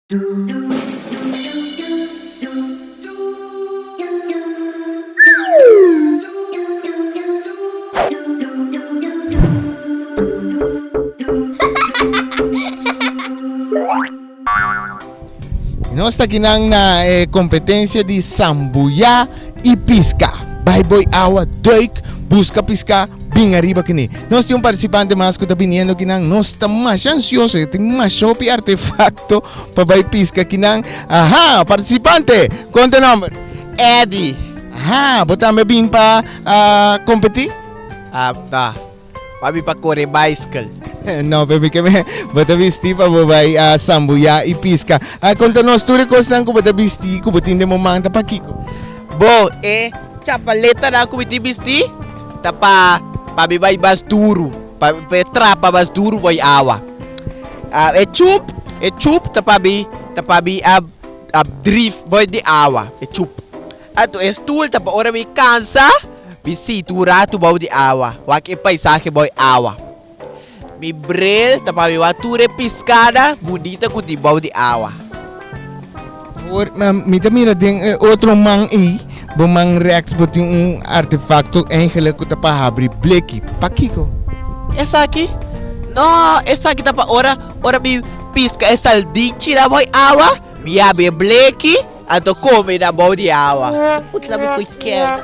I nos ta kinan na e kompetensia di sambuyá i piska. Bai boi awa, duik, buska piska, bin ariba kini. Nos tin un participante mas ku ta biniendo kinan. Nos ta masha ansioso, e tin masha hopi artefacto pa bai piska kinan. Aha, participante, kon ta nomber? Eddie. Aha, bo tambe bin pa ah, competi? Ah, ta. Pa bin pa kore bicycle. No, pero mi ke me, bo ta bisti pa bo bai ah, sambuya i piska. Ah, konta nos tur e kosnan ku bo ta bisti, ku bo tin den bo man ta pakiko? Bo, e chapaletanan ku mi tin bisti ta pa pa mi bai mas duru, pa pa e trapa mas duru bai awa. Ah, e chup, e chup ta pa mi ta pa mi a a drif bai di awa, e chup. Anto e stoel ta pa ora mi kansa, mi sinti un ratu bou di awa, wak e paisahe bou awa. Mi bril ta pa mi wak tur e piskada bunita ku tin bou di awa. Awor, mi ta mira den e otro man ei, bo man rèks bo tin un artefakto eigenlijk ku ta pa habri bleki. Pakiko? Esaki? No, esaki ta pa ora ora mi piska e saldinchi na bou awa, mi habri e bleki. Anto come na bou di awa. Putla mi cu ken.